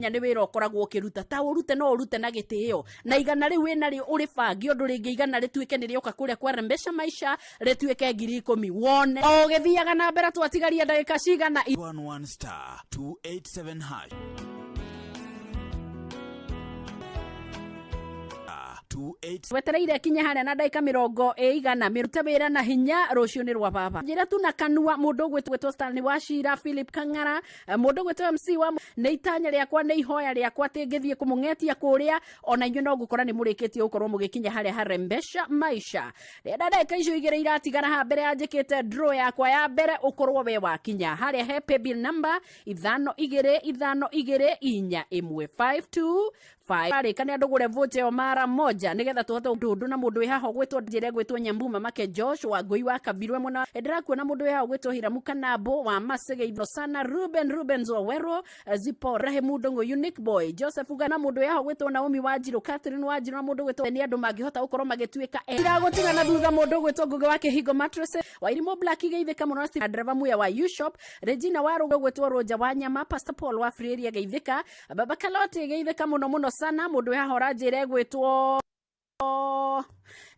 Nĩ wĩra ũkoragwo ũkĩruta, ta ũrute, no ũrute na gĩtĩo, na igana rĩu wĩna rĩo ũrĩbange ũndũ rĩngĩ igana rĩtuĩke nĩ rĩoka kũrĩa kwa Rembesha Maisha, rĩtuĩke 10,000, wone o ũgĩthiaga na mbere. Twatigaria ndagĩka cigana? 11 star 287 hash. Star 28. Wetereire kinye harĩa na ndagĩka mĩrongo ĩigana. Mĩrute wĩra na hinya, rũciũ nĩ rwa baba. Njĩra tu na kanua. Mũndũ ũgwĩtwo Stanley Wachira, Philip Kang'ara, mũndũ ũgwĩtwo MC wa nĩ itanya rĩakwa, nĩ ihoya rĩakwa atĩ ngĩthiĩ kũmũng'etia kũrĩa, ona inyuĩ no ngũkora nĩ mũrĩkĩtie gũkorwo mũgĩkinya harĩa Harembesha Maisha. Rĩenda ndagĩka icio igĩrĩ iratigara haha mbere ya njĩkĩte draw yakwa ya mbere, ũkorwo we wakinya harĩa he paybill number 52524 1, 525. Arĩka nĩ andũ gũre vote ĩyo mara moja, nĩgetha tũhote ndũndũ na mũndũ wĩ haha ũgwĩtwo, njĩre gwĩtwo Nyambuma Make Josh wa Ngũi wa Kabirwe mwena. Ndĩrakuona mũndũ wĩ haha ũgwĩtwo Hiramu Kanambo wa Masege sana, Ruben Rubens Wawero, Zipo Rahimu Ndongo, Unique Boy Joseph Uga, na mũndũ wĩ haha ũgwĩtwo Naomi Wanjiru, Catherine Wanjiru, na mũndũ ũgwĩtwo nĩ andũ mangĩhota gũkorwo magĩtuĩka iragũtiga na thutha. Mũndũ ũgwĩtwo Ngugi wa Kĩhingo Mattress, Wairimũ Black geithĩka mũno, na Driver Muya wa U-Shop, Regina wa Rũgũ, gwĩtwo Roja wa Nyama, Pastor Paul wa Free Area geithĩka, Baba Kaloti geithĩka mũno mũno sana. Mũndũ wĩ haha ũranjĩra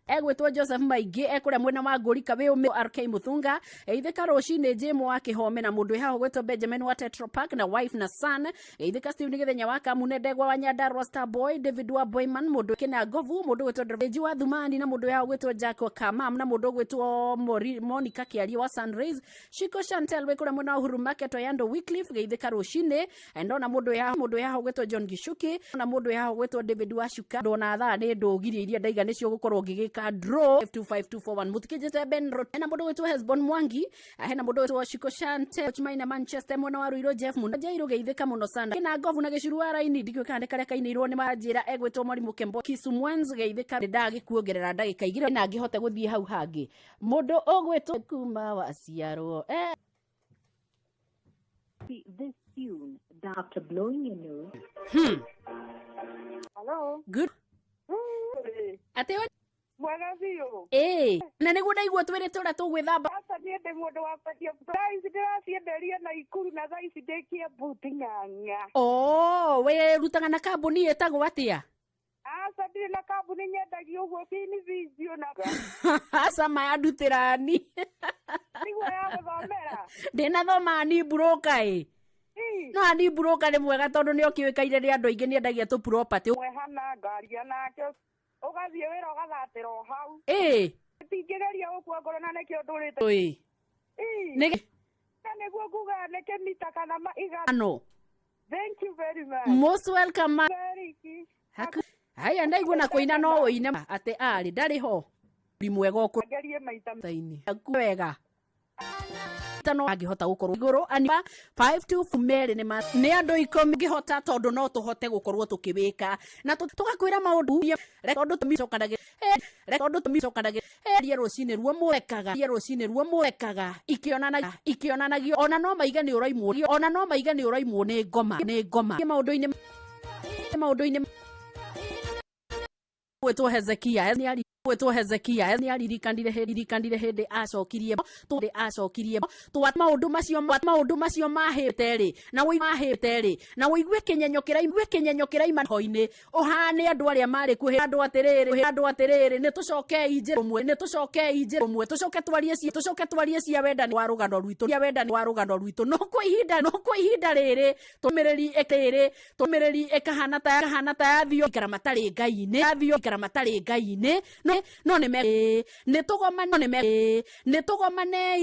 egwĩtwo Joseph Maingĩ, ekũrĩa mwena wa Ngũrika wĩ ũmĩ RK Muthunga geithĩka rũcinĩ, Jimo wa Kĩhome, na mũndũ wĩ haha ũgwĩtwo Benjamin wa Tetro Park na wife na son geithĩka, Steve Gĩthenya wa Kamune, Ndegwa wa Nyandarua, Star Boy David wa Boyman, mũndũ kĩna Ngovu, mũndũ ũgwĩtwo Dreji wa Thumani, na mũndũ wĩ haha ũgwĩtwo Jack wa Kamam, na mũndũ ũgwĩtwo Monica Kĩarie wa Sunrays, Shiko Chantel wĩ kũrĩa mwena wa Uhuru Market, Oyando Wycliffe geithĩka rũcinĩ. Ndona mũndũ wĩ haha ũgwĩtwo John Gichuki, na mũndũ wĩ haha ũgwĩtwo David Wacuka. Ndona thaa nĩ ndũgirie iria ndaiga nĩcio gũkorwo ngĩgĩka draw 25241 mutikĩnjĩte Ben Rot, hena mũndũ ũgwĩtwo Hesbon Mwangi, hena mũndũ ũgwĩtwo Shiko Chantel Maina Manchester mwena wa Ruiru, Jeff Muno Jairo geithĩka mũno sana, kina ngobu na gĩcuru wa raini, ndikĩũĩ kana nĩ karĩa kainĩirwo nĩ manjĩra egwĩtwo Mwarimũ Kembo Kisu Mwenz geithĩka. Nĩ ndagĩkuongerera ndagĩka 2 na ngĩhote gũthiĩ hau hangĩ. Mũndũ ũgwĩtwo kuma waciarwo. This tune after blowing your nose. Hello. Good. Atĩ Mwega biũ. Ĩĩ, na nĩguo ndaigua twĩrĩte ũrĩa tũgwĩthamba. Aca, niĩ ndĩ mũndũ wa kwendia. Thaa ici ndĩracienderia Naikuru na thaa ici ndĩ Kiambu Ting'ang'a. Oh, wĩrutaga na kambuni ĩtagwo atĩa? Aca, ndirĩ na kambuni, nyendagia ũguo kini video na Aca, maya ndutĩrani. Nĩguo ya gũthomera. Ndĩnathoma ni broker ĩ. Ĩ, No ani broker nĩ mwega tondũ nĩ ũkĩũĩkaine nĩ andũ aingĩ, nĩendagia tũ property. Mwehana ngaria nake ũgathiĩ wĩra ũgathatĩra o hau. Tingĩgeria gũkua ngoro na nĩkĩo ndũrĩte. Ĩ. Nĩ Na nĩguo nguga nĩ kĩmita kana igana. Ano. Thank you very much. Most welcome, ma. Very. Haya, ndaigua na kũina no ũine atĩ arĩ ndarĩ ho ri mwega ũkũ Ngerie maita taini wega no angĩhota gũkorwo igũrũ ani 5 2 merĩ nĩ nĩ andũ 10 ngĩhota, tondũ no tũhote gũkorwo tũkĩwĩka na tũgakwĩra maũndũ tondũ tũmicokanagĩ tondũ tũmicokanagĩ rie rũcinĩ ruo mwekaga rie rũcinĩ ruo mwekaga ikĩonanagio, ona no maige nĩ ũraimwo, ona no maige nĩ ũraimwo nĩ ngoma maũndũ-inĩ gwĩtwo Hezekia nĩ ari gwĩtwo Hezekia nĩ aririkanire hĩndĩ acokirie tũndĩ acokirie twa maũndũ macio mahĩte rĩ na wĩ mahĩte rĩ na ũigue kĩnyenyo kĩraima kĩnyenyo kĩraima ho-inĩ ũhane andũ arĩa marĩ kuo andũ atĩrĩrĩ nĩ tũcokei njĩra ũmwe, nĩ tũcokei njĩra ũmwe, tũcoke twarie cia wendani wa rũgano rwitũ, cia wendani wa rũgano rwitũ. No kwa ihinda rĩrĩ tũmĩrĩri ĩrĩ tũmĩrĩri ĩkahana ta kahana ta yathio ikara matarĩ ngai-inĩ, yathio ikara matarĩ ngai-inĩ, no no nĩ me nĩ tũgomane, no nĩ me nĩ tũgomanei.